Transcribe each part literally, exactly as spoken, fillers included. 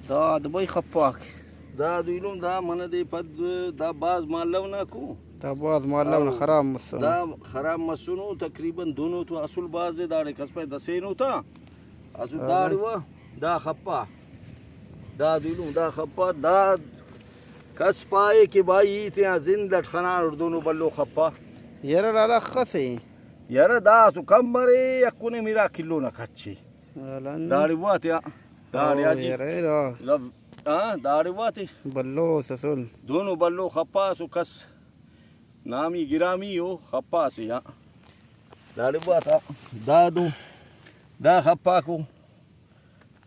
دا دبئی خپاک۔ دا دو ایلم دا منہ دے پد دا بھاز مالو نا کو۔ دا بھاز مالو نا او، خراب مسنو۔ دا خراب مسنو، تقریباً دونو تو اسل بھاز ءِ، داڑے کس پائے دسینو تا۔ اسل ہاں۔ داڑے و دا خپا۔ دا دو ایلم دا خپا، دا کس پائے کہ بھائی ای تینا زند اٹ خنانٹ دونو بھلو خپا۔ یرہ لالا اخس ءِ۔ یرہ دا اسو کم مرے، یکنے میرا کلو نا کچے۔ الان۔ داڑے واتیا۔ داڑے او آ جی۔ یرہ، یرہ۔ لب-، ہاں، داڑے واتے۔ بھلو اسل۔ دونو بھلو خپا اسو کس۔ نامی گرامی او خپا اسے آ۔ داڑے واتا۔ دا دو۔ دا خپاکو۔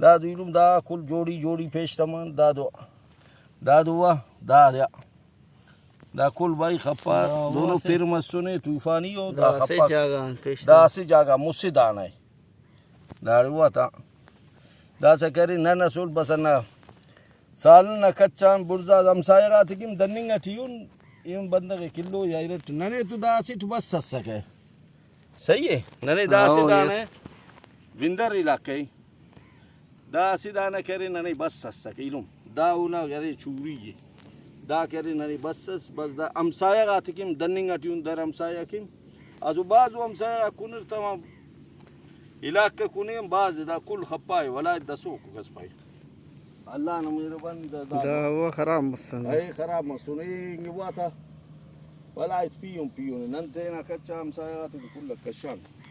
دا دو ایلم دا کل جوڑی جوڑی پیش تمان۔ دا دو۔ دا دو وا۔ دا دیا۔ دا کل بھائی خپا دا دونو اسہ پِر مسنے، طوفانی او، دا دا اسہ خپا جاگہ آن پیش دا تما۔ اسہ جاگہ مسہ دانہ ءِ۔ داڑے واتا۔ داسہ کرے نن اسل بس ہندا سال نا کچ آن بڑزا ہمسایہ غاتے کن دننگ اٹی اُن، ایہن بندغ ءِ کلو یا ارٹ۔ ننے تو دا اسٹ بس اسکہ۔ صحیح ءِ۔ ننے دا اسہ ہاں، دانہ یار۔ بندر علاقہ ءِ۔ دا اسہ دانہ کرے ننے بس اسک ایلم۔ دا اونا ارے چوری ءِ۔ دا کرے ننے بس اس، بس دا ہمسایہ غاتے کن دننگ اٹی اُن، در ہمسایہ کن۔ اسو بھازو ہمسایہ غاک کنر تما علاقہ کنے ہم بھاز ءِ، دا کل خپا ءِ، ولایت دسوکو کس پائے۔ اللہ نا مہربانی دا، دا دا۔ او خراب مسنے۔ اے خراب مسنے، اے انگہ واتا۔ ولایت پیہن پیہن ءِ۔ نن تینا کچ آ ہمسایہ غاتے کن کل آک کشان۔